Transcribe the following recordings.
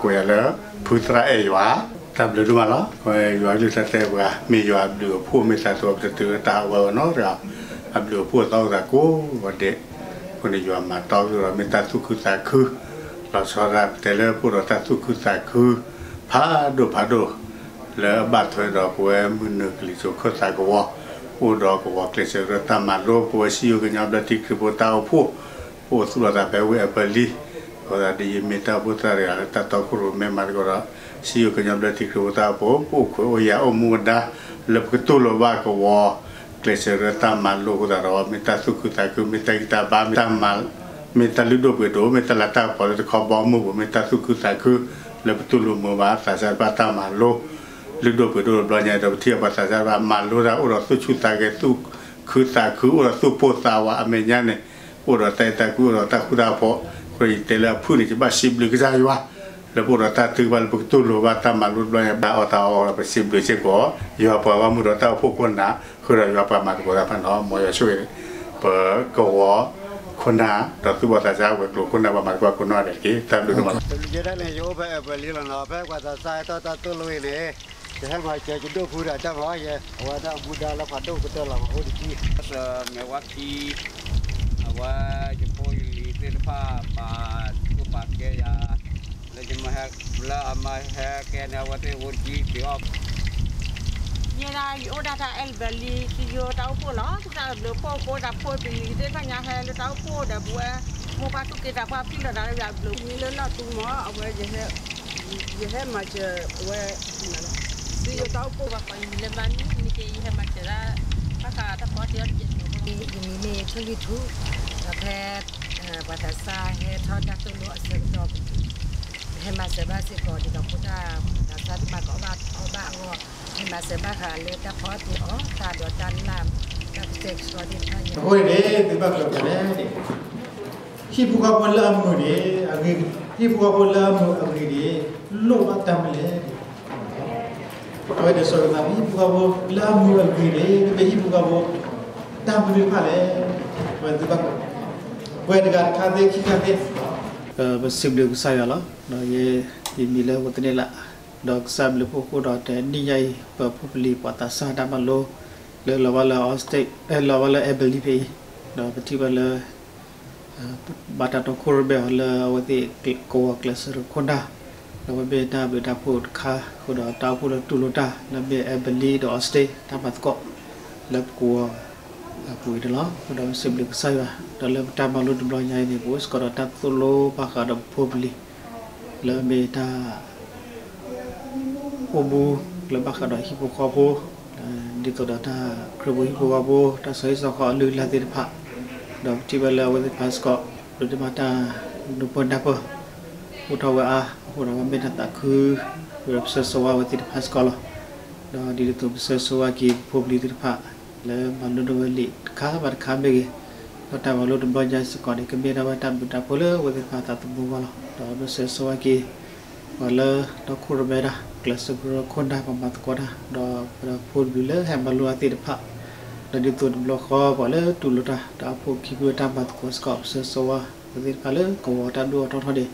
ကွဲးယၤလၢ ဖုသရၣ်အဲၣ်ယွၤ, တၢ်ဘျုးဒိၣ်မးလီၤ. ယွၤကလုၢ်တၢ်တဲပှၤ မ့ၢ်ယွၤအဘျုးအဖှိၣ် မ့ၢ်တၢ်သဝီပတတုၤတၢ်ဟးဝဲဝဲနီတဂၤ, အဘျုးအဖှိၣ်သီၣ်သးကိးဂီၤဒဲး, အဃိန့ၣ် ယွၤမၤတီသုဒီး မ့ၢ်တၢ်သူၣ်ခုသးခု, လီၤဆီဒၣ်ပတဲလၢပအိၣ်ဒီးတၢ်သူၣ်ခုသးခု ဖးဒိၣ်ဖးဒိၣ် လၢအဘၣ်ထွဲဒီးပဝဲမုၢ်နုာ်ကလံၤစိးခိၣ်သးကဝီၤ, အိၣ်ဒီးကဝီၤကျဲးစၢးကရၢတၢ်မၤလိ, ပဝဲစံယိၤကညီဘျၢထံခရံာ်ဖိတၢ်အိၣ်ဖှိၣ်, ပအိၣ်သူၣ်လီၤသးဖဲဝ့ၢ်အပၢၤလံ, အဃိသတးဒ်ယမ့ၢ်တၢ်အိၣ်ဖှိၣ်သရၣ်တဂၤလၢတၢ်တီခိၣ်ရိၣ်မဲမၤသကိးဒီး စံယိၤကညီဘျၢထံခရံာ်ဖိတၢ်အိၣ်ဖှိၣ်, ပအိၣ်ခွဲးအိၣ်ယာ်အိၣ်မူအဒါ လၢပကတူၢ်လိာ်ဘၣ်ကဝီၤကျဲးစၢးကရၢတၢ်မၤလိအဃိသတးဒီး မ့ၢ်တၢ်သူၣ်ခုသးခု မ့ၢ်တၢ်ဂံၢ်တၢ်ဘါ မ့ၢ်တၢ်မၤ မ့ၢ်တၢ်လုၢ်ဒိၣ်ပှ့ၤဒိၣ် မ့ၢ်တၢ်လၤတၢ်ကပီၤလၢတခီဘီမုၢ်ပူၤ မ့ၢ်တၢ်သူၣ်ခုသးခု လၢပတူၢ်လိာ်မုာ်ဘၣ်သးစၢ်တဖၣ်တၢ်မၤလိ လုၢ်ဒိၣ်ပှ့ၤဒိၣ်တဘျီညါအံၤဒီး ပထံၣ်ဘၣ်ပှၤသးစၢ်တဖၣ်မၤလိတၢ် အိၣ်ဒီးသူၣ်ဆူၣ်သးဂဲၤ သူၣ်ခုသးခု အိၣ်ဒီးသူၣ်ပိၢ်သးဝးအမဲာ်ညါန့ၣ် အိၣ်ဒီးတၢ်အဲၣ်တၢ်ကွံ အိၣ်ဒီးတၢ်ဃူတၢ်ဖိး, အဃိန့ၣ် ယတဲလၢအဖုၣ်န့ၣ် ယဘၣ်စံးဘျုးကစၢ်ယွၤ လၢပအိၣ်ဒီးတၢ်ထုကဖၣ်လၢပကတူၢ်လိာ်ဘၣ်တၢ်မၤလိတဘျီညါ တၢ်အီၣ်တၢ်အီဒီး ပစံးဘျုးစ့ၢ်ကီး ယွၤပှၤဂီၢ်မုၢ်ဒီးတၢ်အိၣ်ဖှိၣ်ခိၣ်နၢ် ဃုာ်ဒီးယွၤပှၤမၤသကိးတၢ်တဖၣ်န့ၣ်လီၤ. မ်ယွၤဆိၣ်ဂ့ၤ ပကဝီၤခိၣ်နၢ် ဒီးသူၣ်ဘီၣ်သးစၢ်ဝဲၤကျိၤခိၣ်နၢ် ပှၤမၤသကိးကိးနီၢ်ဂၤဒဲးတက့ၢ်. တၢ်ဘျုးဒိၣ်မးလီၤ. တဘျုးယဲဒၣ်န့ၣ် ယအိၣ်ဖဲအပၢၤလံလီၤနီၤ, ဖဲပှၤသးစၢ်ဟဲထီၣ်တၢ်သိၣ်လိအံၤန့ၣ် ယဟဲမၤစၢၤယဒိၣ်ဖုဒီးတၢ်ဘျီ ယဝဲဒၣ်အမူဒါလၢပှၤဒိၣ်ကတၢၢ်လီၤ မၤအိၣ်တကံၢ် မဲာ်ဝါခံ အဝဲယဖိယလံၤသ့ၣ်တဖၣ် ပာ်သူၣ်ပာ်ကဲယၤ လၢယမ့ၢ်ဟဲ လၢအမ့ၢ်ဟဲကဲန့ၣ် အဝဲသ့ၣ်အိၣ်တကံၢ်က့ၤအီၣ် ယဲဒၣ်ယအိၣ်ဒၣ်တၢ်အဲလ်ဘၢလံ စံယိၤတၢ်အိၣ်ဖှိၣ်လီၤ. တၢ်ဘျုးဖှိၣ်ဖိတၢ်ဖိတလံၤသ့ၣ်တဖၣ်ညါဟဲလၢတၢ်အိၣ်ဖှိၣ်ဒီးပဝဲ မိၢ်ပၢ်သူၣ်က့သးပှၢ်ဖံးလိာ်သးလၢယွၤဘျုး မ့ၢ်လၢလီၢ်တူမီၤ အဝဲ ယဟဲမၤစၢၤအဝဲ စံယိၤတၢ်အိၣ်ဖှိၣ် ပှၤကွၢ်ယမံၤလၢမါနံၤန့ၣ်က့ၤ ယဟဲမၤစၢၤဒၣ် ဘၣ်ဃးတၢ်ဖီတ့ၢ်အီၤတကဲးဖိ ယမံၤမ့ၢ်ဆိၣ်လံထူ ဒီးဖဲ ပှၤသးစၢ်ဟဲထီၣ်တၢ်သိၣ်လိအဆၢကတီၢ် ဟဲမၤစၢၤဘၣ်စ့ၢ်ကီး ဒ်သိးဖိသၣ်သးစၢ်တမၤကအီၣ်ဘၣ်အီဘၣ်အဂီၢ် ဟဲမၤစၢၤဘၣ်ဃးလၢတၢ်ဖီတ့ၢ်အီၤ တၢ်ဒိးတၢ်လၢ် တၢ်ကတဲာ်ကတီၤသ့ၣ်တဖၣ်ညါ အဃိန့ၣ် သုဘၣ်ကျိၤကျဲၤန့ၣ် ဟံၣ်ဖိဃီဖိလၢအမုာ်န့ၣ် အဂ့ၤ ဟံၣ်ဖိဃီဖိလၢအမုာ်အဂ့ၤန့ၣ် လိၣ်ဘၣ်တၢ်မနုၤလဲၣ်န့ၣ် အဝဲဒၣ်စီၤကသး ဟံၣ်ဖိဃီဖိလၢအမုာ်အဂ့ၤန့ၣ် မ့ၢ်ဟံၣ်ဖိဃီဖိ တၢ်မနုၤတဖၣ်လဲၣ် ဝဲသုဘၣ် ပှဲၤတဂၤတခါသ့ ခံခါသ့ ပစံးဘျုးကစၢ်ယွၤလီၤ. ဒီးယဲ ယမံၤလၢဝဲသန့လး ဒီးကစၢ်ဘျုးဖှိၣ်အဃိဒီး တနံၣ်ညါအံၤ ပဖိပလံၤပှၤသးစၢ်တၢ်မၤလိ လၢလီၤဘၣ်လၢ Austin လီၤဘၣ်လၢ Abilene ဖဲအံၤ ဒီးပထံၣ်ဘၣ်လၢ ဘၣ်တၢ်တီခိၣ်ရိၣ်မဲအီၤလၢအဝဲသ့ၣ်ကဝီၤကျဲးစၢးခိၣ်နၢ် ဒီးအဝဲမ့ၢ်တၢ်ဘျုးတၢ်ဖှိၣ်တခါ အဃိဒီးတၢ်အိၣ်ဖှိၣ်လၢတူၢ်လိာ်တၢ် လၢမ့ၢ် Abilene ဒီး Austin တၢ်မၤသကိး လၢပကဝီၤအပူၤအံၤန့ၣ်လီၤ. အဃိဒီးပစံးဘျုးကစၢ်ယွၤ ဒီးလၢပတၢ်မၤလိတဘျီညါအံၤန့ၣ် ပအိၣ်စ့ၢ်ကီးဒီးတၢ်သိၣ်လိဘၣ်ဃးဒီးပဖိပလံၤ လၢမ့ၢ်တၢ် အိၣ်မူလၢဘၣ်ဃးဒီးဟံၣ်ဖိဃီဖိ ဒ်သိးဒီးတၢ်ခရံာ်ဖိဟံၣ်ဖိဃီဖိ တၢ်ဆီဟံၣ်ဆီဃီအလုၢ်အလၢ်သ့ၣ်တဖၣ် ဒီးပထံၣ်ဘၣ်လၢအဝဲသ့ၣ်တဖၣ်စ့ၢ်ကီး ဒိးန့ၢ်ဘၣ်တၢ်နုာ်ပၢၢ်နၢ်ပၢၢ် အိၣ်ထီၣ်ဝဲအါ အဃိဒီးအဝဲမ့ၢ်တၢ်သးခု ဒီးပဆၢဂ့ၤဆၢဝါအဝဲသ့ၣ်တဖၣ်စ့ၢ်ကီးလီၤ. ဒီးဒ်သိးပဆၢဂ့ၤဆၢဝါက့ၤပဖိပလံၤသ့ၣ်တဖၣ် လၢမၤလိန့ၢ်ဝဲလံာ်တခါဘၣ်တခါမ့ၢ်ဂ့ၤ, ဒီးတၢ်မၤလိတဘျီညါစ့ၢ်ကီးန့ၣ် ကမ့ၢ်ဒၣ်ဝဲတၢ်ဘျုးတၢ်ဖှိၣ်လၢအဝဲသ့ၣ်တဖၣ်အသးသမူအဂီၢ်လီၤ. ဒီးပဆၢဂ့ၤဆၢဝါက့ၤ ပှၤလၢတီခိၣ်ရိၣ်မဲတၢ် ကျဲးစၢးကရၢခိၣ်နၢ် ပှၤမၤသကိးတၢ် ဒီးပဖိပလံၤလၢဟဲမၤလိအသ့ၣ်တဖၣ်, ဒီးဒ်သိးတဘျီဃီပှၤလၢတူၢ်လိာ်တၢ် တၢ်အိၣ်ဖှိၣ်ခံဖုတၢ်မၤသကိးစ့ၢ်ကီး ပဆၢဂ့ၤဆၢဝါ ပဝဲသ့ၣ်တဖၣ်လၢကဝီၤတၢ်ဒိၣ်အါထီၣ်ထီၣ်န့ၣ်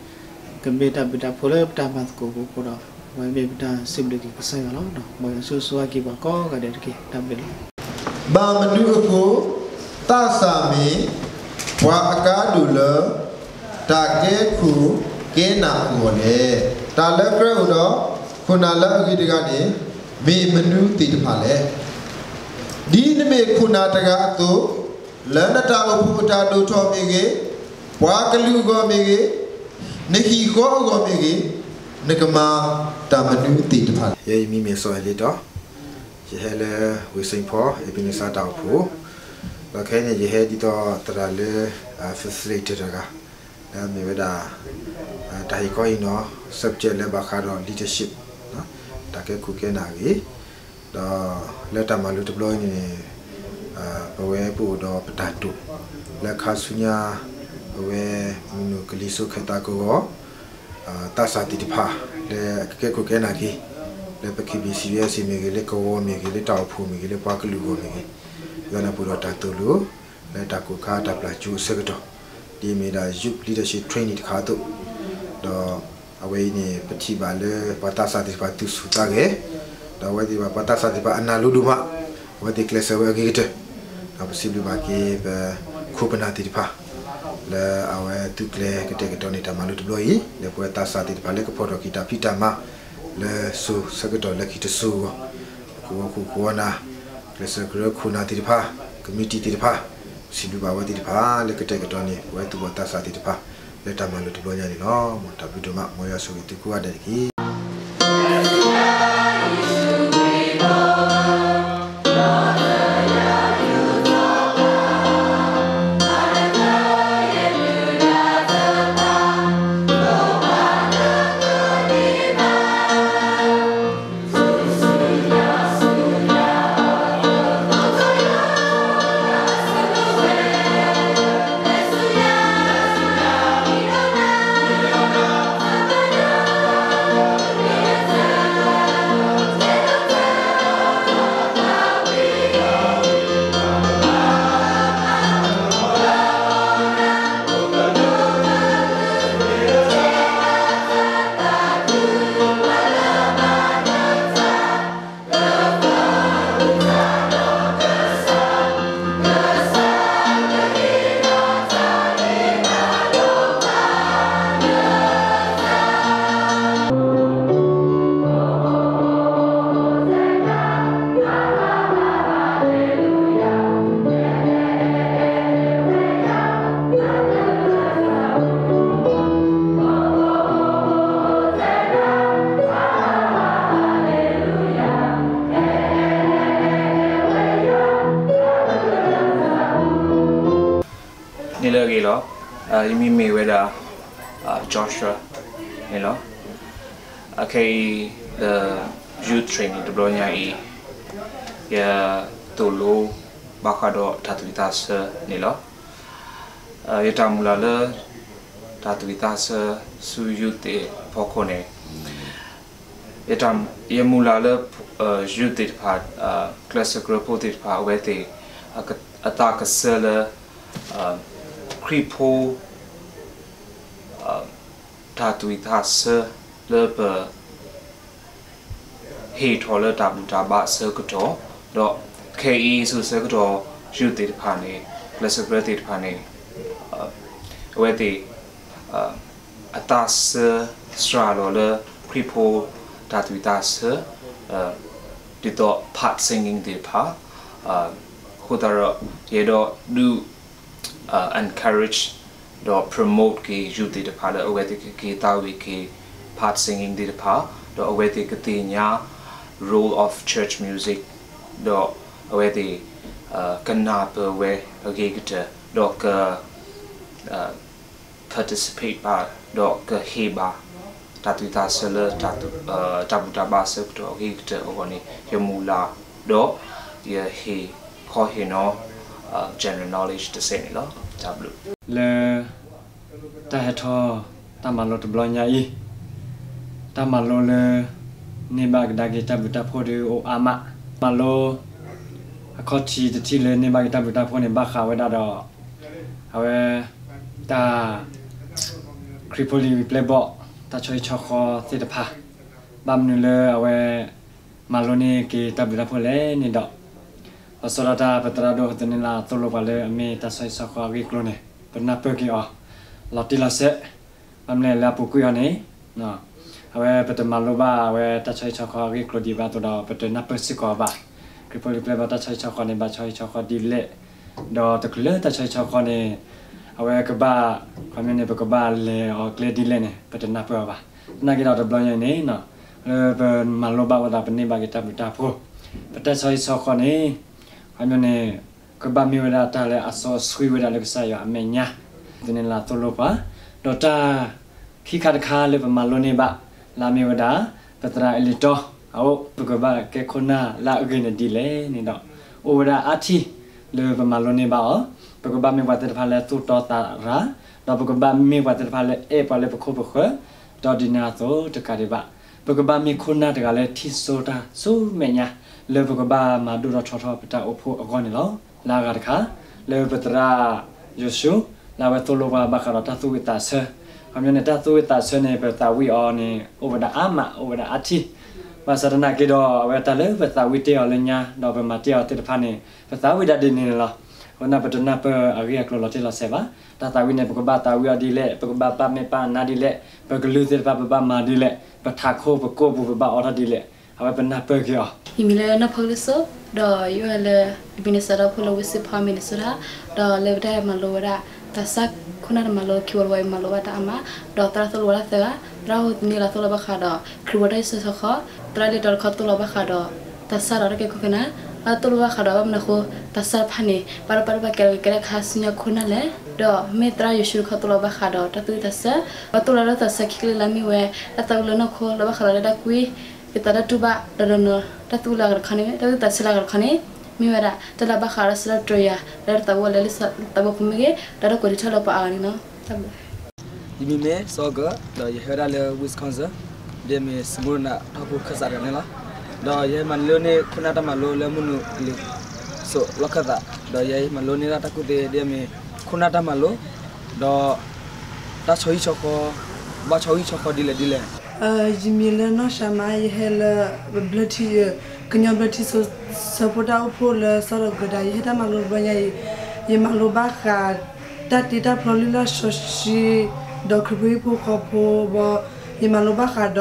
ကမ့ၢ်တၢ်ဘျုးတၢ်ဖှိၣ်လၢပတၢ်မၤသကိးပူၤအဃိဒီး အဝဲမ့ၢ်ပတၢ်စံးဘျုးက့ၤကစၢ်ယွၤလီၤ. မ်ယွၤဆိၣ်ဂ့ၤဆိၣ်ဝါက့ၤပှၤကိးဂၤဒဲးတက့ၢ်. တၢ်ဘျုးလီၤ. ဘၣ်မနုၤအဃိ သးစၢ်မ့ၢ် ပှၤအကါဒိၣ်လၢ တၢ်ကဲခိၣ်ကဲနၢ်အဂီၢ်လဲၣ်. တၢ်လၢကြၢးအိၣ်ဒီး ခိၣ်နၢ်လၢအဂ့ၤတဂၤန့ၣ် မ့ၢ်မနုၤသ့ၣ်တဖၣ်လဲၣ်. ဒ်နမ့ၢ်ခိၣ်နၢ်တဂၤအသိး, လၢနတၢ်အိၣ်ဖှိၣ်အတၢ်ဒိၣ်ထီၣ်မ့ၢ်ဂ့ၤ, ပှၤကလုာ်အဂီၢ်မ့ၢ်ဂ့ၤ, နဟံၣ်ဃီအဂီၢ်မ့ၢ်ဂ့ၤ, နကမၤတၢ်မနုၤသ့ၣ်တဖၣ်လဲၣ်. ယဲယမံၤမ့ၢ်စီၤအဲလ့တီ, ယဟဲလၢဝ့ၢ်စ့ၣ်ဖီ အ့ဘ့နစါတၢ်အိၣ်ဖှိၣ်, ဒီးခဲအံၤန့ၣ် ယဟဲဒ်သိးသရၣ်လၢ facilitator တဂၤ လၢအမ့ၢ်ဝဲဒၣ် တၢ်ဟ့ၣ်ခီဟ့ၣ်နီၤ subject လၢဘၣ်ဃးဒီး leadership တၢ်ကဲခိၣ်ကဲနၢ်အဂ့ၢ်, ဒီးလၢတၢ်မၤလိတဘျီအံၤန့ၣ် ပဝဲပအိၣ်ဒီးပတၢ်တိာ် လၢခါဆူညါ ပဝဲမုၢ်နုာ်ကလံၤစိးခိၣ်သးကဝီၤ သးစၢ်သ့ၣ်တဖၣ် လၢအကကဲခိၣ်ကဲနၢ်က့ၤ လၢပ KBC USA မ့ၢ်ဂ့ၤ, လၢကဝီၤမ့ၢ်ဂ့ၤ, လၢတၢ်အိၣ်ဖှိၣ်မ့ၢ်ဂ့ၤ, လၢပှၤကလုာ်အဂီၢ်မ့ၢ်ဂ့ၤ, ယွၤန့ၣ်ပအိၣ်ဒီးတၢ်သိၣ်လိ လၢတၢ်ကိၢ်ခါတၢ်ပျၢ်ကၠိအဆၢကတီၢ်, ဒ်အမ့ၢ်ဒၣ် Youth Leadership Training တခါအသိး, ဒီး အဝဲအံၤန့ၣ် ပထံၣ်ဘၣ်လၢပှၤသးစၢ်သ့ၣ်တဖၣ်သူၣ်ဆူၣ်သးဂဲၤ, ဒီးအဝဲသ့ၣ်တဖၣ် ပှၤသးစၢ်သ့ၣ်တဖၣ်အနၢ်လိၤဒိၣ်မး, အဝဲသ့ၣ်ကျဲးစၢးဝဲအဂ့ၤကတၢၢ်, ဒီးပစံးဘျုးဘၣ်က့ၤ ပခိၣ်ပနၢ်သ့ၣ်တဖၣ် လၢအဝဲသုးကျဲၤကတဲာ်ကတီၤန့ၢ်တၢ်မၤလိတဘျီအံၤ လၢပဝဲသးစၢ်သ့ၣ်တဖၣ်လၢကဖီၣ်ထီၣ်က့ၤတၢ်ဖံးတၢ်မၤ လၢစိၤဆၢကတီၢ်လၢခံတစိၤအဂီၢ်, ကဝီၤခိၣ်ကဝီၤနၢ်, ကျဲးစၢးကရၢခိၣ်နၢ်သ့ၣ်တဖၣ်, ကမံးတံာ်သ့ၣ်တဖၣ်, ပစံးဘျုးဘၣ်အဝဲသ့ၣ်တဖၣ် လၢကတဲာ်ကတီၤန့ၢ် ပဝဲသူၣ်ဘီၣ်သးစၢ်သ့ၣ်တဖၣ် လၢတၢ်မၤလိတဘျီညါန့ၣ်လီၤ. မ်တၢ်ဘျုးဒိၣ်မး မ်ယွၤဆိၣ်ဂ့ၤသုကိးဂၤဒဲးတက့ၢ်. န့ၣ်လၢအဂ့ၤလီၤ. ယမံၤမ့ၢ်ဝဲဒၣ် Joshua န့ၣ်လီၤ. အခဲအံၤ the youth training တဘျီညါအံၤ ယသိၣ်လိဘၣ်ဃးဒီးတၢ်သူၣ်ဝံၣ်သးဆၢန့ၣ်လီၤ. ယတၢ်မုၢ်လၢ်လၢ တၢ်သူၣ်ဝံၣ်သးဆၢဆူ youth သ့ၣ်အဖီခိၣ်န့ၣ် ယမုၢ်လၢ်လၢ youth သ့ၣ်တဖၣ် ကျဲးစၢးကရၢဖိသ့ၣ်တဖၣ် အဝဲသ့ၣ် အသးကဆၢလၢ ခရံာ်ဖိ တၢ်သူၣ်ဝံၣ်သးဆၢလၢပ ဟ့ၣ်ထီၣ်လၢတၢ်ဘူၣ်တၢ်ဘါအဆၢကတီၢ်, ဒီးခဲအံၤစိၤဆၢကတီၢ် youth သ့ၣ်တဖၣ်န့ၣ် ကျဲးစၢးကရၢသ့ၣ်တဖၣ်န့ၣ် အဝဲသ့ၣ် အသးဆၢစှၤလီၤလၢခရံာ်ဖိတၢ်သူၣ်ဝံၣ်သးဆၢ ဒ်သိး part singing သ့ၣ်တဖၣ်, အဃိသတးဒီး ယအဲၣ်ဒိးဒုး encourage ဒီး promote က့ၤ youth သ့ၣ်တဖၣ်လၢအဝဲသ့ၣ်ကက့ၤသးဝံၣ်က့ၤ part singing သ့ၣ်တဖၣ်, ဒီးအဝဲသ့ၣ်ကသ့ၣ်ညါ role of church music, ဒီးအဝဲသ့ၣ် ကနၢ်ပၢၢ်ဝဲအဂ့ၤကတၢၢ်, ဒီးက participate ဘၣ်, ဒီးကဟ့ၣ်ဘၣ် တၢ်သူၣ်ဝံၣ်သးဆၢလၢ တၢ်ဘူၣ်တၢ်ဘါအဆၢကတီၢ်အဂ့ၤကတၢၢ်အဂီၢ်န့ၣ် ယမုၢ်လၢ်, ဒီးယဟ့ၣ်ခီဟ့ၣ်နီၤ general knowledge တစဲးန့ၣ်လီၤ. တၢ်ဘျုး လၢ တၢ်ဟဲထီၣ် တၢ်မၤလိတဘျီညါအံၤ, တၢ်မၤလိလၢ န့ၢ်ဘၣ်ကဒါက့ၤတၢ်ဘျုးတၢ်ဖှိၣ်ဒုးအိၣ်အါမး, မၤလိ အခီၣ်ထံးတထံၣ်လၢန့ၢ်ဘၣ်က့ၤတၢ်ဘျုးတၢ်ဖှိၣ်န့ၣ် ဘၣ်ဃးဝဲဒၣ်ဒီး အဝဲ တၢ် ခရံာ်ဖိလံာ်ပျဲၢ်ဘီၣ် တၢ်ဆီဟံၣ်ဆီဃီသ့ၣ်တဖၣ်, ဘၣ်မနုၤလၢအဝဲ မၤလိန့ၢ်က့ၤတၢ်ဘျုးတၢ်ဖှိၣ်လဲၣ်န့ၣ်ဒီး, လီၤဆီဒၣ်တၢ်ပသရၣ်ဒိၣ်သန့ၤလၢ်သိၣ်လိပှၤလၢအမ့ၢ်တၢ်ဆီဟံၣ်ဆီဃီအဂ့ၢ်အကျိၤန့ၣ် ပနၢ်ပၢၢ်က့ၤအီၤ လီၤတံၢ်လီၤဆဲး, ဘၣ်မနုၤလဲၣ်လၢအပူၤကွံာ်အီၤန့ၣ် အဝဲပတမၤလိဘၣ်အဝဲတၢ်ဆီဟံၣ်ဆီဃီအဂ့ၢ်အကျိၤဒံးဘၣ်အသိးဒီး ပတနၢ်ပၢၢ်စ့ၢ်ကီးအီၤဘၣ်. ခရံာ်ဖိလံာ်ပျဲၢ်ဘီၣ်တၢ်ဆီဟံၣ်ဆီဃီန့ၣ် ဘၣ်ဆီဟံၣ်ဆီဃီဒ်လဲၣ်, ဒီးတချုးလၢတၢ်ဆီဟံၣ်ဆီဃီန့ၣ် အဝဲကဘၣ် ခီပညီန့ၣ် ပကဘၣ်လဲၤအီၤကျဲဒ်လဲၣ်န့ၣ် ပတနၢ်ပၢၢ်အီၤဘၣ်. သနာ်က့ဒီးတဘျီညါအံၤန့ၣ် လၢပမၤလိဘၣ်ဝဲဒၣ်ပန့ၢ်ဘၣ်က့ၤတၢ်ဘျုးတၢ်ဖှိၣ်, ပတၢ်ဆီဟံၣ်ဆီဃီန့ၣ် ခီပညီန့ၣ် ကဘၣ်မ့ၢ်ဝဲဒၣ်တၢ်လၢအစီဆှံဝဲဒၣ်လၢကစၢ်ယွၤအမဲာ်ညါ, သန့ၤလၢ်သိၣ်လိပှၤ, ဒီးတၢ်ခံခါတခါလၢပမၤလိန့ၢ်ဘၣ် လၢအမ့ၢ်ဝဲဒၣ် ပသရၣ်အဲလံၤတီ အအိၣ် ပကဘၣ်ကဲခိၣ်နၢ်လၢအဂ့ၤန့ၣ်ဒ်လဲၣ်န့ၣ်ဒီး အိၣ်ဝဲဒၣ်အါထံၣ်လၢပမၤလိန့ၢ်ဘၣ်အီၤ, ပကဘၣ်မ့ၢ်ပှၤသ့ၣ်တဖၣ်လၢသိၣ်တီသးရၤ, ဒီးပကဘၣ်မ့ၢ်ပှၤသ့ၣ်တဖၣ်လၢအဲၣ်ပှၤလၢပခိၣ်ပဃၢၤ, ဒီးဒ်န့ၣ်အသိးတကးဒံးဘၣ် ပကဘၣ်မ့ၢ်ခိၣ်နၢ်တဂၤလၢထံၣ်စိတၢ်ဆူမဲာ်ညါ, လၢပကဘၣ်မၤဒိၣ်ထီၣ်ထီထီၣ်ပတၢ်အိၣ်ဖှိၣ်အဂီၢ်န့ၣ်လီၤ. လၢအဂၤတခါ လၢပသရၣ်ယိၤၡူ လၢအဝဲသိၣ်လိပှၤဘၣ်ဃးဒီးတၢ်သူၣ်ဝံၣ်သးဆၢ ခီပညီန့ၣ် တၢ်သူၣ်ဝံၣ်သးဆၢန့ၣ် ပသးဝံၣ်အီၤန့ၣ် အိၣ်ဝဲဒၣ်အါမး အိၣ်ဝဲဒၣ်အါထံၣ်, ဘၣ်ဆၣ်သနာ်က့ဒီး အဝဲတၢ်လၢပသးဝံၣ်တ့ၢ်အီၤလၢညါ ဒီးပမၤတ့ၢ်အီၤသ့ၣ်တဖၣ်န့ၣ် ပသးဝံၣ်ဒၣ်ဒ်န့ၣ်န့ၣ်လီၤ. အဃိန့ၣ် ပတနၢ်ပၢၢ်အဂ့ၢ်အကျိၤလီၤတံၢ်လီၤဆဲးဘၣ်. တၢ်သးဝံၣ်န့ၣ် ပကဘၣ်သးဝံၣ်အီၤဒ်လဲၣ်, ပကဘၣ်ပာ်မဲာ်ပာ်နါဒ်လဲၣ်, ပကလုၢ်သ့ၣ်တဖၣ်ပဘၣ်မၤဒ်လဲၣ်, ပထးခိၣ်ပကိၣ်ပူၤ ပဘၣ်အီထီၣ်ဒ်လဲၣ်, အဝဲပနၢ်ပၢၢ်က့ၤအီၤ. ယမံၤလၢနီၢ်ဖီကလုၢ်စိ ဒီးယအိၣ်ဝဲလၢ Minnesota ဖိလၢ West Palm Minnesota, ဒီးလၢပတၢ်မၤလိဝဲဒၣ် သးစၢ်ခိၣ်နၢ်တၢ်မၤလိ ခံဝီတဝီ ယမၤလိဘၣ်တၢ်အါမး, ဒီးသရၣ်သိၣ်လိဝဲဒၣ်သၢဂၤ, သရၣ်ဟိသနံလီၤသိၣ်လိဘၣ်ဃးဒီး ခရံာ်ဖိတၢ်ဆၢဂ့ၤဆၢဝါ, သရၣ်လ့တီတခီသိၣ်လိဘၣ်ဃးဒီး သးစၢ်ဒီးတၢ်ကဲခိၣ်ကနၢ်, လၢသိၣ်လိဘၣ်ဃးဒီး ဘၣ်မနုၤအဃိ သးစၢ်တဖၣ်န့ၣ် ဘၣ်တၢ်ပာ်ဒိၣ်ပာ်ကဲလီၤက့ၤကဲဒၣ်ခါဆူညါခိၣ်နၢ်လဲၣ်, ဒီးမ့ၢ်သရၣ်ယိၤၡူတခီသိၣ်လိဘၣ်ဃးဒီး တၢ်သူၣ်ဝံၣ်သးဆၢ, ဒီးသိၣ်လိဒီးသးစၢ်ခံကလၢာ်လၢမ့ၢ်ဝဲ တၢ်သးဝံၣ်လၢနီၢ်ခိ လၢဘၣ်ဃးဒီးလၢတၢ်ကွံ ကသးတၢ်တူၢ်ဘၣ် ဒီးဒီးနီၤ တၢ်သူၣ်ဝံၣ်လၢအဂၤတခီန့ၣ် တၢ်သူၣ်ဝံၣ်သးဆၢလၢအဂၤတခီန့ၣ် မ့ၢ်ဝဲဒၣ် တၢ်လၢဘၣ်ဃးဒီးစလၢတြီယၤ လၢတၢ်သးဝံၣ်လၢလံာ်သးဘိဖိမ့ၢ်ဂ့ၤ ဒီးတၢ်ကိးဒံထီၣ်လၢပှၤအါဂၤန့ၣ်လီၤ. တၢ်ဘျုး ယမံၤမ့ၢ်စီၤကၢၣ် ဒီးယဟဲဝဲဒၣ်လၢ Wisconsin, ဒ်အမ့ၢ် Smyrna တၢ်အိၣ်ဖှိၣ်ခၢၣ်စးတဂၤန့ၣ်လီၤ. ဒီးယဟဲမၤလိန့ၢ်ခိၣ်နၢ်တၢ်မၤလိလၢမုၢ်နုာ်ကလံၤစိးလီၢ်ခၢၣ်သး, ဒီးယဟဲမၤလိန့ၢ်ဒၣ်တၢ်ကူၣ်သ့ဒ်အမ့ၢ် ခိၣ်နၢ်တၢ်မၤလိ, ဒီး တၢ်ဆီဟံၣ်ဆီဃီ, ဘၣ်ဆီဟံၣ်ဆီဃီဒ်လဲၣ်ဒ်လဲၣ်. ယမံၤလၢနီၢ်ၡၤမါ, ယဟဲလၢ ဘျၢထံ, ကညီဘျၢထံစိၤဆၢဖိတၢ်အိၣ်ဖှိၣ်လၢစီၤဒီးကဒါ, ယဟဲတၢ်မၤလိတဘျီညါအံၤ ယမၤလိဘၣ်ဃး တၢ်တ့တၢ်ဖျီလံာ်လီၢ်စီဆှံ ဒီးခရံာ်ဖိဟံၣ်ဖိဃီဖိဘီ, ယမၤလိဘၣ်ဃးဒီး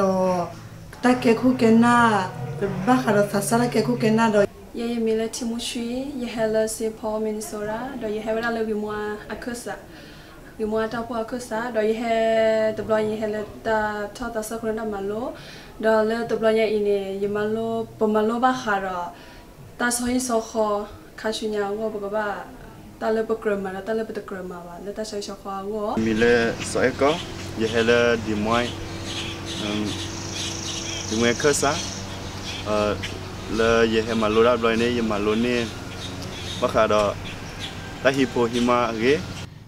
တၢ်ကဲခိၣ်ကဲနၢ်, ဘၣ်ဃးဒီးသးစၢ်တၢ်ကဲခိၣ်ကဲနၢ်ဒီး ယဲယမံၤလၢထံမူဆွံ, ယဟဲလၢ Saint Paul Minnesota, ဒီးယဟဲဝဲဒၣ်လၢဂ့ၢ်မူအခၢၣ်စး, ဂ့ၢ်မူတၢ်အိၣ်ဖှိၣ်အခၢၣ်စး, ဒီးယဟဲတဘျီညါ ယဟဲလၢတၢ်ထီၣ်သးစၢ်ခိၣ်နၢ်တၢ်မၤလိ, ဒီးလၢတဘျီညါအံၤန့ၣ် ယမၤလိ, ပမၤလိဘၣ်ဃးဒီး တၢ်ဆီဟံၣ်ဆီဃီ ခါဆူညါအဂီၢ် ပကဘၣ် တၢ်လၢပကြၢးမၤဒီးတၢ်လၢပတကြၢးမၤဘၣ် လၢတၢ်ဆီဟံၣ်ဆီဃီအဂီၢ်. ယမံၤလၢစီၤအဲၣ်ကီၢ်, ယဟဲလၢ Des Moines, Des Moines ခၢၣ်စး, လၢယဟဲမၤလိတၢ်တဘျီန့ၣ် ယမၤလိန့ၢ် ဘၣ်ဃးဒီး တၢ်ဟံးဖိဟံးမါအဂ့ၢ်.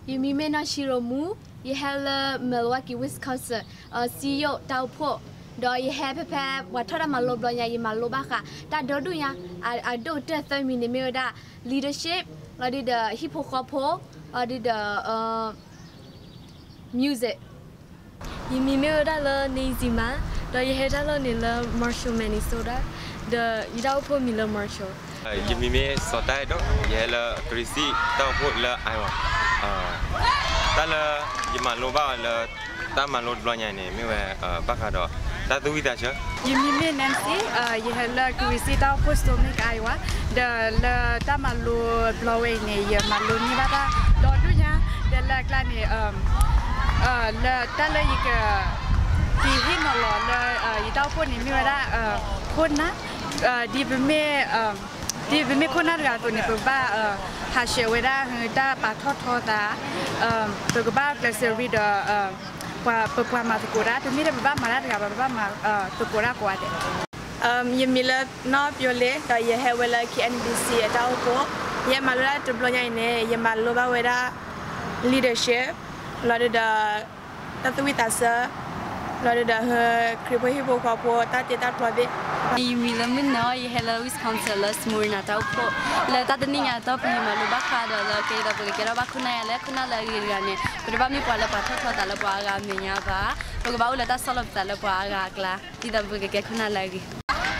ယမံၤမ့ၢ်နီၢ်ဆံရိၤမူ, ယဟဲလၢ Milwaukee Wisconsin, စံယိၣ်တၢ်အိၣ်ဖှိၣ်, ဒီးယဟဲဖဲဖဲပှၤထီၣ်တၢ်မၤလိတဘျီညါ ယမၤလိဘၣ်ဃး တၢ်ဒိၣ်ဒိၣ်ညါ, အဒိၣ်ကတၢၢ်သၢမံၤန့ၣ်မ့ၢ်ဝဲဒၣ် leadership, လီၤဒုဒီးဟံၣ်ဖိဃီဖိ, လီၤဒုဒီး music. ယမံၤမ့ၢ်ဝဲဒၣ်လၢ Nancy မး, ဒီးယဟဲတၢ်လီၢ်န့ၣ်လၢ Marshall Minnesota, ဒီးယတၢ်အိၣ်ဖှိၣ်မံၤလၢ Marshall. ယမံၤမ့ၢ်စီၤတၢ်အဲၣ်ဒိၣ်, ယဟဲလၢ Christian တၢ်အိၣ်ဖှိၣ်လၢ Iowa. တၢ်လၢယမၤလိဘၣ်လၢ တၢ်မၤလိတဘျီညါန့ၣ် မ့ၢ်ဝဲ ဘၣ်ဃးဒီး တၢ်သူၣ်ဝံၣ်သးဆၢ. ယမံၤမ့ၢ် Nancy, ယဟဲလၢ Christian တၢ်အိၣ်ဖှိၣ် Stoney က Iowa, ဒီးလၢတၢ်မၤလိတဘျီဝဲအံၤန့ၣ် ယမၤလိန့ၢ်ဘၣ်တၢ်ဒိၣ်ဒိၣ်ညါ, ဒီးလၢအကျါန့ၣ် လၢတၢ်လၢယက က့ၤဟ့ၣ်နီၤလီၤလၢ ယတၢ်အိၣ်ဖှိၣ်န့ၣ်မ့ၢ်ဝဲဒၣ် ခိၣ်နၢ်, ဒ်ပမ့ၢ် ဒ်ပမ့ၢ်ခိၣ်နၢ်တဂၤအသိးန့ၣ် ပဘၣ် ဟးဆှဲးဝဲဒၣ် တၢ်ပာ်ထီၣ်ထီသး, ပကဘၣ်ကျဲးစၢးရ့ဒီး ပပှၤမၤသကိးတၢ်, တမ့ၢ်လၢပဘၣ်မၤတၢ်တဂၤဘၣ်, ပဘၣ်မၤသကိးတၢ်ကိးဂၤဒဲး. ယမံၤလၢနီၢ်ပျိလ့, ဒီးယဟဲဝဲလၢ K N B C အတၢ်အိၣ်ဖှိၣ်, ယဟဲမၤလိတၢ်တဘျီညါအံၤန့ၣ် ယမၤလိဘၣ်ဝဲဒၣ် leadership, လီၤဒုဒီး တၢ်သူၣ်ဝံၣ်သးဆၢ, လီၤဒုဒီး ခရံာ်ဖိဟံၣ်ဖိဃီဖိ တၢ်တ့တၢ်ဖျီသ့ၣ်. ယမံၤလၢမုၢ်နၢၤ, ယဟဲလၢ Wisconsin လၢ Smyrna တၢ်အိၣ်ဖှိၣ်, လၢတၢ်တနံၣ်ညါအတီၢ်ပူၤ ယမၤလိဘၣ်ဃးဒီးလၢကဲဒ်သိးပကကဲထီၣ်ဘၣ်ခိၣ်နၢ်ယါလၢ ခိၣ်နၢ်လၢအဂ့ၤတဂၤန့ၣ် ပတဘၣ်မ့ၢ်ပှၤလၢပာ်ထီၣ်ထီသးလၢပှၤအါဂၤအမဲာ်ညါဘၣ်, ပကဘၣ်အိၣ်လၢတၢ်ဆီၣ်လီၤပသးလၢပှၤအါဂၤအကျါ ဒ်သိးပကကဲခိၣ်နၢ်လၢအဂ့ၤ.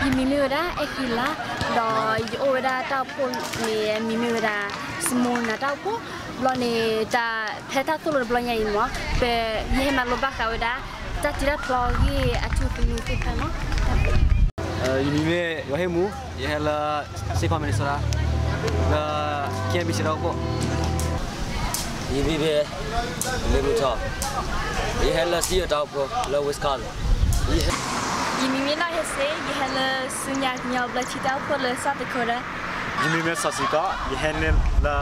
ယမံၤမ့ၢ်ဝဲဒၣ် အဲၣ်ဃံလၤ, ဒီးယအိၣ်ဝဲဒၣ်တၢ်အိၣ်ဖှိၣ်န့ၣ် မံၤမ့ၢ်ဝဲဒၣ် Smyrna တၢ်အိၣ်ဖှိၣ်, ဘျီန့ၣ် တၢ်ဖဲတၢ်သိၣ်လိတဘျီညါအံၤမ့ၢ် ပယဟဲမၤလိဘၣ်ဃးဝဲဒၣ် တၢ်တ့တၢ်ဖျီအဂ့ၢ်အထူသနူသ့ၣ်တဖၣ်န့ၣ်. ယမံၤမ့ၢ် ယွၤဟ့ၣ်မူ, ယဟဲလၢ Saint Paul Minnesota လၢ K N B C တၢ်အိၣ်ဖှိၣ်. ယမံၤမ့ၢ် လ့မူထီၣ်, ယဟဲလၢစံယိၣ်တၢ်အိၣ်ဖှိၣ်လၢ Wisconsin. ယမံၤမ့ၢ်နီၢ်ဟဲစ့, ယဟဲလၢဆူညါကညီဘျၢထံတၢ်အိၣ်ဖှိၣ်လၢ South Dakota. ယမံၤမ့ၢ်စီၤစံကီး, ယဟဲန့ၢ်လၢ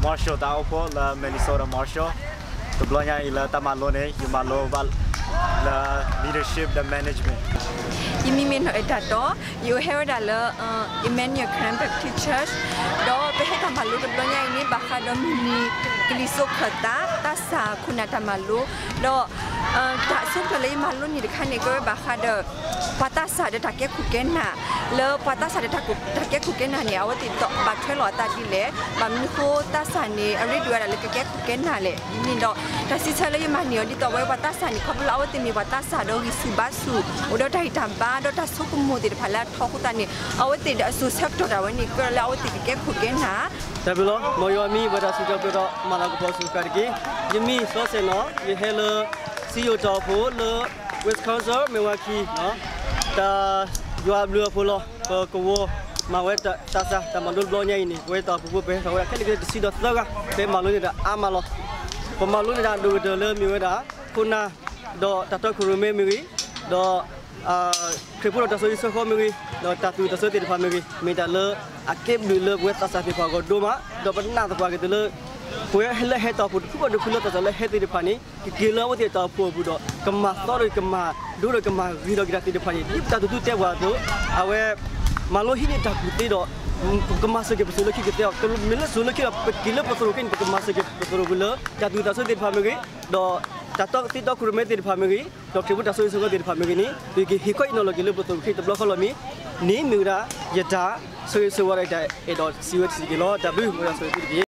Marshall တၢ်အိၣ်ဖှိၣ်လၢ Minnesota Marshall. တဘျီညါအံၤလၢတၢ်မၤလိန့ၣ် ယမၤလိဘၣ်လၢ leadership ဒီး management. ယမံၤမ့ၢ်နီၢ်အဲၣ်တၢ်တီ, ယဟဲဝဲဒၣ်လၢ Emmanuel Karen Baptist Church, ဒီးပဟဲတၢ်မၤလိတဘျီညါအံၤန့ၣ် ဘၣ်ဃးဒီးမုၢ်နံၤကလံၤစိးခၢၣ်သး တၢ်စၢ်ခိၣ်နၢ်တၢ်မၤလိ, ဒီးတၢ် တၢ်လၢယမၤလိန့ၢ်တခါန့ၣ် ကဲဝဲဘၣ်ဃးဒီး ပှၤသးစၢ်ဒီးတၢ်ကဲခိၣ်ကဲနၢ်, လၢပှၤသးစၢ်ဒီးတၢ်ကဲခိၣ်ကဲနၢ်န့ၣ် အဝဲသ့ၣ်ဘၣ်ထွဲလီၤအသးဒ်လဲၣ်, ဘၣ်မနုၤဃိသးစၢ်န့ၣ် အရ့ဒိၣ်ဝဲဒၣ်လၢကကဲခိၣ်ကဲနၢ်လဲၣ်န့ၣ်ဒီး တၢ်စံးဆၢလၢယမၤန့ၢ်အီၤဒ်သိးအဝဲပှၤသးစၢ်န့ၣ် ခီဖျိလၢအဝဲသ့ၣ်မ့ၢ်ပှၤသးစၢ်ဒီးဂံၢ်ဆူၣ်ဘါဆူၣ် အိၣ်ဒီးတၢ်ဂံၢ်တၢ်ဘါ ဒီးတၢ်ဆိကမိၣ်သ့ၣ်တဖၣ်လၢအထီၣ်အဃိသတးန့ၣ် အဝဲသ့ၣ်ဒီးအစိၤဆၢကတီၢ်ဒၣ်ဝဲန့ၣ် ကြၢးလၢအဝဲသ့ၣ်ကကဲခိၣ်ကဲနၢ် တၢ်ဘျုးလီၤ. မ်ယွၤမံၤဝဲဒၣ်စံးထီၣ်ပတြၢၤဒီးမၤလၤကပီၤစူၤဃာ်တက့ၢ်. ယမံၤစီၤစဲၣ်နီၤ, ယဟဲလၢ စံယိၣ်တၢ်အိၣ်ဖှိၣ်လၢ Wisconsin Milwaukee တၢ်ယွၤအဘျုးအဖှိၣ်လီၤ. ပကဝီၤမၤဝဲတၢ်သးစၢ် တၢ်မၤလိတဘျီညါအံၤန့ၣ် ပဝဲတၢ်အိၣ်ဖှိၣ်ဖိ ပဟဲထီၣ်ဝဲဒၣ်ခဲလၢာ်ခဲဆ့တဆံဒီးသၢဂၤ ပဟဲမၤလိန့ၢ်တၢ်အါမးလီၤ. ပမၤလိန့ၢ်တၢ်ဒိၣ်ကတၢၢ်လၢမ့ၢ်ဝဲဒၣ် ခိၣ်နၢ် ဒီးတၢ်တီခိၣ်ရိၣ်မဲမ့ၢ်ဂ့ၤ, ဒီး ခရံာ်ဖိဒီးတၢ်ဆိၣ်ဂ့ၤဆိၣ်ဝါမ့ၢ်ဂ့ၤ, ဒီးတၢ်သူၣ်တၢ်ဆၢသ့ၣ်တဖၣ်မ့ၢ်ဂ့ၤ, မ့ၢ်တၢ်လၢအကဲဘျုးလၢပဝဲသးစၢ်သ့ၣ်တဖၣ်အဂီၢ်ဒိၣ်မး, ဒီးပနာ်သပှၢ်ကတၢၢ်လၢ ပဝဲလၢဟဲတၢ်အိၣ်ဖှိၣ်တဖုဘၣ်တဖုလၢသးစၢ်လၢဟဲသ့ၣ်တဖၣ်န့ၣ် ကက့ၤလၢအဝဲသ့ၣ်တၢ်အိၣ်ဖှိၣ်အပူၤဒီး ကမၤသီဒီးကမၤဒိဒီးကမၤဂ့ၤထီၣ်က့ၤတၢ်သ့ၣ်တဖၣ်န့ၣ် ဒ်ပတၢ်သူၣ်ထူတဲပှၤအသိး, အဝဲ မၤလိဟံးန့ၢ်တၢ်ကူၣ်သ့ဒီး ကမၤစၢၤက့ၤပစိၤလၢခံကသ့အီၤ, မ့ၢ်လၢစိၤလၢခံဒီး ပက့ၤလၢပသရိာ်က့ၤန့ၣ် ပကမၤစၢၤက့ၤပသရိာ်ပူၤလၢ တၢ်သူၣ်တၢ်ဆၢသ့ၣ်တဖၣ်မ့ၢ်ဂ့ၤ, ဒီး တၢ်တီသ့တီခိၣ်ရိၣ်မဲသ့ၣ်တဖၣ်မ့ၢ်ဂ့ၤ, ဒီးခရံာ်ဖိတၢ်ဆိၣ်ဂ့ၤဆိၣ်ဝါသ့ၣ်တဖၣ်မ့ၢ်ဂ့ၤန့ၣ် ပကဟ့ၣ်ခီဟ့ၣ်နီၤလီၤက့ၤလၢပသရိာ်ခံတဘျီဃီလီၤမ့ၢ်, န့ၣ်မ့ၢ်ဝဲဒၣ် ယတၢ်ဆိၣ်ဂ့ၤဆိၣ်ဝါဒီးယတၢ်အဲၣ်ဒိးစံးဝဲတက့ၢ်လီၤ. တၢ်ဘျုး မ်ယွၤဆိၣ်ဂ့ၤသုတက့ၢ်.